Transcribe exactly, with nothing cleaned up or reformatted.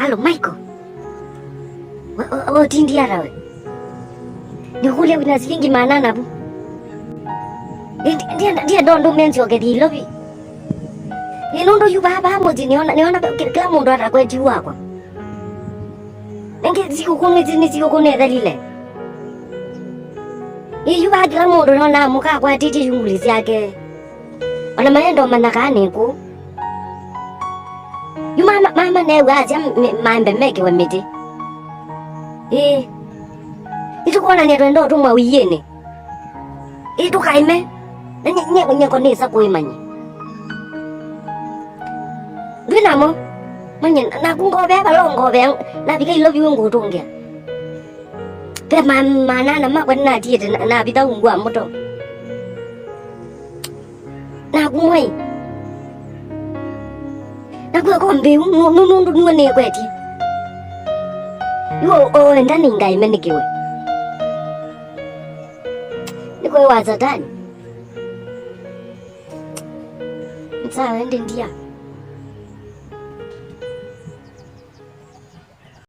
Alo, Michael. Wa, wa, wa, ũtindi ata we? Nĩkũlya wĩna silingi maana ana vu? Ĩ, ndi-, ndienda, ndienda ũndũ menzyokethya Ilovi. Ĩ, nũndũ yu vaa, vaa mũsyĩ nĩona, nĩona kĩ-, kĩla mũndũ atakweti wakwa. Nĩngĩ sikũkũ nĩ, nĩ sikũkũ nĩthelile. Ĩ, yu vaa kĩla mũndũ nona mũka akwatĩtye shughuli syake. Ona maenda ũmanya kaa nĩ kũ. Yu mama, mama neew'a asya me-, maembe mekĩwe mĩtĩ. Ĩĩ. Nĩtũkwonany'a twenda ũtũmwa ũiĩnĩ. Ĩĩ, tũkaĩme. Na nye, nye, nyeko nĩsa kũĩmanya. Ndwĩ namo? Manye, naku ngovea vala ngovea, navika Ilovi wĩ ngũtũngĩa. Ve ma-, manana makwa nĩnatiĩte na, navitha ungu wa mũto. Naku mwai. Naku eko mbĩu, nũ-, nũ-, nũndũ nĩwe nĩkwetye. Yu o-, o-, enda nĩngaĩme nĩkĩwe. Nĩkwĩ wa Satani. Sawa, ende ndia.